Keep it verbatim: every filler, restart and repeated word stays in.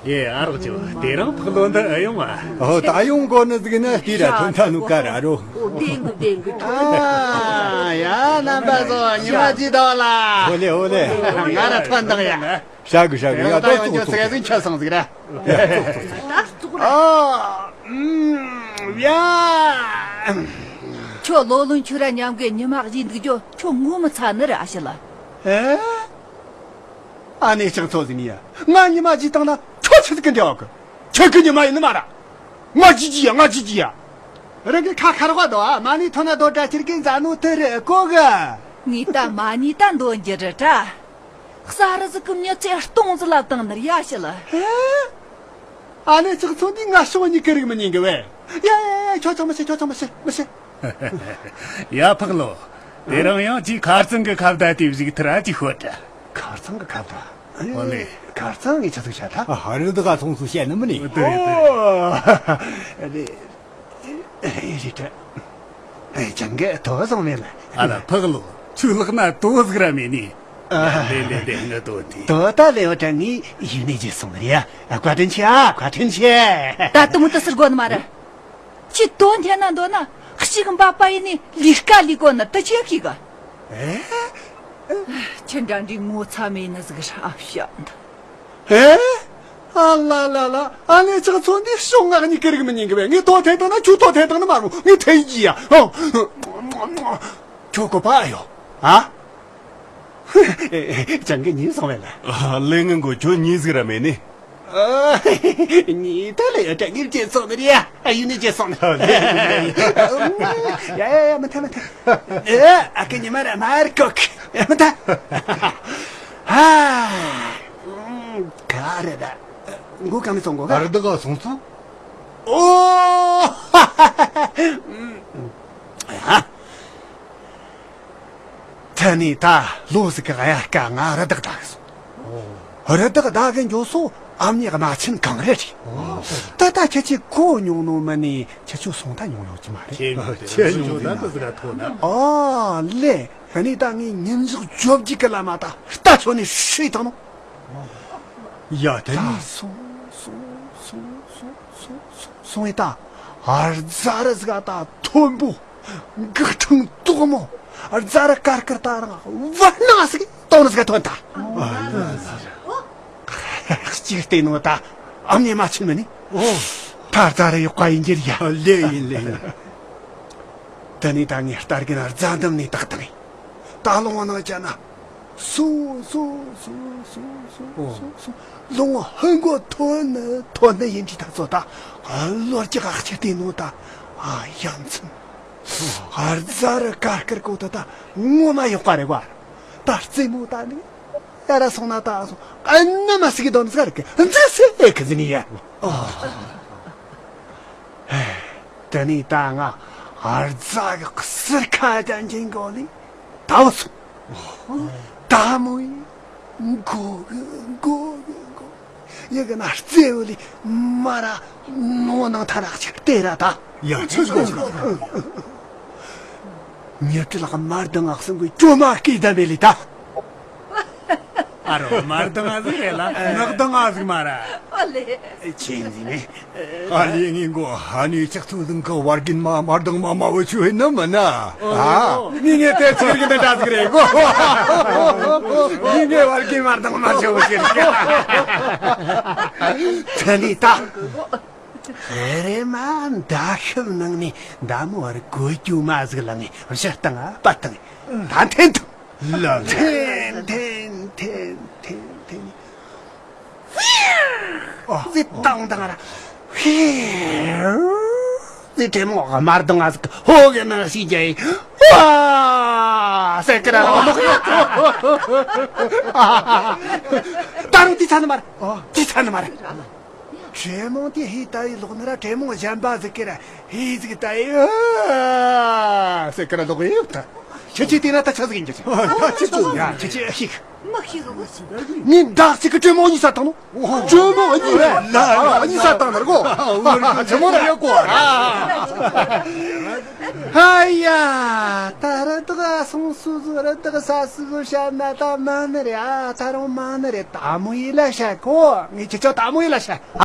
ཡེ། ཨ་རོགས་ཅོ། དེ་རིང་ཕག་ལོ་འདི་ཨེ་ཡོང་ཨ། ཨོ། ད་ཡོང་གོ་ནི་ཟིག་ན་དེ་ར་ཐོན་ཐ་ནུ་ཀ་ར་རོ། ཨོ། བདེན་གི་བདེན་གི། ཨ་ཡ། རྣམ་པ་ཚོ། ཉི་མ་ཅི་དང་ལ། ཧོ་ལེ་ཧོ་ལེ། ང་ར་ཐོན་དང་ཡ། ཤ་གི་ཤ་གི། ཡ། ད་ཡོང་རྒྱུ་ཟིག་ཟིག་ཆ་སང་ཟིག་ར། ཨ་ཡ། ཁྱོད་ལོ་ལོན་ཁྱོད་ར་མཉམ་གི་ཉི་མ་བཞིན་འདུག་རྒྱུ་ཁྱོད་ངོ་མི་ཚ་ནི་ར་ཨ་ཤི་ལ། ཨེ། ཨ་ནེ་ལྕགས་མཚོ་ཟིན་ཡ། ང་ཉི་མ་ཅི་བཏང་ན་ཁྱོད་ཆི་ཟིག་གི་འདྲ་བ་གི། ཁྱོད་གི་ཉི་མ་ཡིན་ནི་མ་ར། ང་ཅི་ཅི་ཡ། ང་ཅི་ཅི་ཡ། རང་གི་ཁ་ཁར་བ་དོ་ཨ། མ་ནི་ཐོན་ན་དོ་དྲ་ཁྱེར་གི་མཛའ་ནོ་དེ་རེད་གོ་གི། ངས་ད་མ་ནི་ད་འདོན་རྒྱུ་རེད་དྲ། གསར་ཟིག་གི་མྱི་ཚེ་སྟོང་ཟིག་ལབ་བཏང་ནི་ར་ཡ་ཤི་ལ། ཨེ། ཨ་ནེ་ལྕགས་མཚོ་འདི་ང་ཤོག་གཉིས་ཀི་རིག་མི་ཉན་གི་བས། ཡ་ཡ་ཡ། ཁྱོད་ཚང་མ་ཤི། ཁྱོད་ཚང་མ་ཤི། མི་ཤི། ཡ་ཕག་ལོ། དེ་རིང་ཡང་ཅིག་ཁ་རྩང་གི་ཁ་བརྡ་དེ་བཞུགས་ཐུར་ཨ་ཅིག་ཤོད་དྲ། ཁ་རྩང་གི་ཁ་བརྡ། ཨོ་ལེ། ཁ་རྩང་ངས་ཆི་ཟིག་བྱ་ཐལ། ཨ། རི་དྭགས་ཚོང་སུ་བཤད་ནི་མིན་ནི། ཨོ། རེད་རེད། ཅང་གི་དོ་བཟང་མེད་ལ། ཨ་ལ་ཕག་ལོ། ཆུ་ལག་ན་དོ་ཟིག་ར་མེད་ནི། ལེ་ལེ་ལེ། ངི་དོ་དེ། དོ་ད་ལེ། འོ་དྲ་ངས་ཡིན་ནི་བརྗེད་སོང་རེད་ཡ། བཀའ་དྲིན་ཆེ་ཨ། བཀའ་དྲིན་ཆེ། ད་དུང་དུ་ཟེར་དགོ་ནི་མ་ར། ཁྱེད་དོན་འཐེན་ན་འདོད་ན་གཅིག་འབབ་པ་ཡིན་ནི་ལས་ཀ་ལས་དགོ་ནི་དུ་ཆེ་གི་ག། ཨེ། ཁྱེད་འདྲ་འདྲའི་ངོ་ཚ་མེད་ནི་ཟིག་ར་ཨ་ཕྱི་འདི། ཨེ། ཨ་ལ་ལ་ལ། ཨ་ནེ་ལྕགས་མཚོ་འདི་ཤོག་ངག་གཉིས་ཀི་རིག་མི་ཉན་གི་བས། ངས་དོ་འཐེན་བཏང་ན་ཁྱོད་དོ་འཐེན་བཏང་ནི་མ་རུང་། ངས་འཐེན་གི་ཡ། ཨོ། ཁྱོད་གོ་པ་ཡོ། ཨ། ཅང་གི་ཉིན་སོང་བས་ལ། ལེ་ངན་གོ། ཁྱོད་ཉིན་ཟིག་ར་མེད་ནི། ཉིན་ད་ལེ་ཡོད་དྲ་ངེར་བྱེད་སོང་ནི་རེད་ཡ། ཨ་ཡུ་ནི་བྱེད་སོང་ནི། ཡ་ཡ་ཡ། མི་ཐ་མི་ཐ། ཨེ། ཨ་ཀི་ཉི་མ་ར་མར་ཀོག་མི་ཐ། ཧ། ག་རེ་ད། མགོ་གང་ནས་སོང་གོ་ག། རི་དྭགས་སོང་ཚུལ། ཨོ། ཧ། ད་ནི་ད་ལོ་ཟིག་གི་ཨ་ཡ་ཀ་ང་རི་དྭགས་བདའ་གི་སོང་། རི་དྭགས་བདའ་གི་འགྱོ་སོ་ཨ་མྱེས་རྨ་ཆེན་གངས་རི་རེད། ད་ད་ཁྱེད་ཀྱིས་གོ་མྱོང་ནོ་མིན་ནི། ཁྱེད་ཆོ་སོང་ད་མྱོང་ཡོད་ཀྱི་མ་རེད། ཁྱེད་མྱོང་ད་ཟིག་ག་ཐོག་ན། ཨ་ལེ། ད་ནི་ད་ངས་ཉིན་ཞག་བཅོ་བརྒྱད་ཀྱི་ལ་མ་ད་རྟ་ཆོ་ནས་ཧྲིལ་བཏང་ནོ། ཡ་དེ་ནི། སོང་སོང་སོང་སོང་སོང་སོང་སོང་། ཡི་ད་རྫ་རི་ཟིག་ད་མཐོན་པོ། འགག་འཕྲང་དོག་མོ། རྫ་རི་དཀར་དཀར་ད་རང་བར་སྣང་ཟིག་དོང་ཟིག་ཐོན་ད། གཅིག་བལྟས་ནོ་ད་ཨ་མྱེས་རྨ་ཆེན་མིན་ནི། ཨོ། ད་རྫ་རི་ཡོག་པ་ཡིན་རྒྱུ་རེད་ཡ། ལེ་ཡིན་ལེ་ཡིན། དེ་ནས་ད་ངས་རྟ་རྒན་རྫ་འདམ་ནས་བཏགས་བཏང་ངས། ད་ལོང་བ་ནང་བཅད་ན། སོ་སོ་སོ་སོ་སོ་སོ་སོ། ལོང་བ་ཧུན་གོ་ཐོན་ནི་ཐོན་ནི་ཡིན་གྱི་ད་ཚོ་ད་ལོ་རྒྱག་ཨག་ཆེ་བལྟས་ནོ་ད། ཨ་ཡ་མཚན། རྫ་རི་དཀར་དཀར་གོ་ད་ད་ངོ་མ་ཡོག་པ་རེད་བ། ད་རྩེ་མོ་ད་ནི་ཡ་ར་སོང་ན་ད་སོང་ཨ་ནི་མ་སི་གི་དོན་ཟ་རེད་གི་འཛི་སི་ཨེ་གི་ཟི་ནི་ཡ། དེ་ནས་ད་ང་རྫ་གི་གསེར་ཁ་ཅན་ཅན་གོ་ནི། ད་བུ་སོང་། ད་མོ་ཡིན། མགོ་གི་མགོ་གི་མགོ། ཡི་གི་ན་རྩེ་བོ་ལི་མ་ར་ནོ་ནང་ཐ་རག་ཆ་དེ་ར་ད། ཡ་ཆི་གོ་གི། ཉི་ཁྲི་ལག་མར་དང་ངག་སང་གི་ཅོ་མ་སྐད་ད་མེ་ལི་ད། ཨ་རོ། མར་དང་ང་ཟིག་རེད་ལ་ངག་དང་ང་ཟིག་མ་ར། ཨོ་ལེ། ཆེན་ཟིག་ནི། ཨ་ལེ་ངའི་མགོ་ཧ་ནི་ལྕགས་ཚོད་ཟིང་གི་བར་གིན་མ་མར་དང་མ་མ་བུ་ཆུ་ཧེ་ནམ་མ་ན། ཨ། མི་ངའི་དེ་ཚིག་གི་འདི་འདྲ་ཟིག་རེད་གོ། མི་ངའི་བར་གིན་མར་དང་མ་ཆུ་བུ་ཆུ་རེད། ཚ་ནི་ད། རེ་རེ་མ་མདའ་ཤུབས་ནང་ནས་མདའ་མོ་བར་གོ་རྒྱུ་མ་ཟིག་ལ་ངས་བཞི་བཏང་ཨ་པ་བཏང་། ད་འཐེན་ཐུབ། ལ་ལ། འཐེན་འཐེན་འཐེན་འཐེན་འཐེན། ཨ། ཟི་བཏང་བཏང་ར། ཧེ། ཟི་དྲེད་མོང་མར་དང་ང་ཟིག་ཧོ་གི་ནང་ཞིག་རྒྱ་ཡི། ཨ། ཟེར་གི་ར་ལོག་ལོག་ད་རུང་དེ་ཚ་ནི་མ་རེད། དེ་ཚ་ནི་མ་རེད། དྲེད་མོང་དེ་ཧི་ད་ཡི་ལོག་ནི་ར་དྲེད་མོང་གཞན་པ་ཟིག་གི་ར་ཧི་ཟིག་ད་ཡི། ཨ། ཟེར་གི་ར་ལོག་ཡི་ད། ཁྱེད་ཀྱིས་བལྟས་ན་ད་ཆི་ཟིག་ཡིན་གྱི། ཁྱེད་ཀྱིས་ཡ་ཁྱེད་ཀྱིས་ཤིག་མི་ཤེས་གི། ངས་འདྲ་གཅིག་གི་གྲོས་མོལ་གཉིས་ས་བཏང་ནོ། གྲོས་མོལ་གཉིས་རེད། གཉིས་ས་བཏང་ནར་གོ། ཆི་མོ་རེད་གོ། ཧ་ཡ། ད་ར་དག་སོང་སུ་ཟུ་ར་དག་ས་སུ་ཟུ་བཤད་ན་ད་མ་ནི་རེད། ཨ་ད་རུང་མ་ནི་རེད། ད་མོ་ཡི་ལ་བཤད་གོ། ངས་ཁྱེད་ཅག་ད་མོ་ཡི་ལ་བཤད།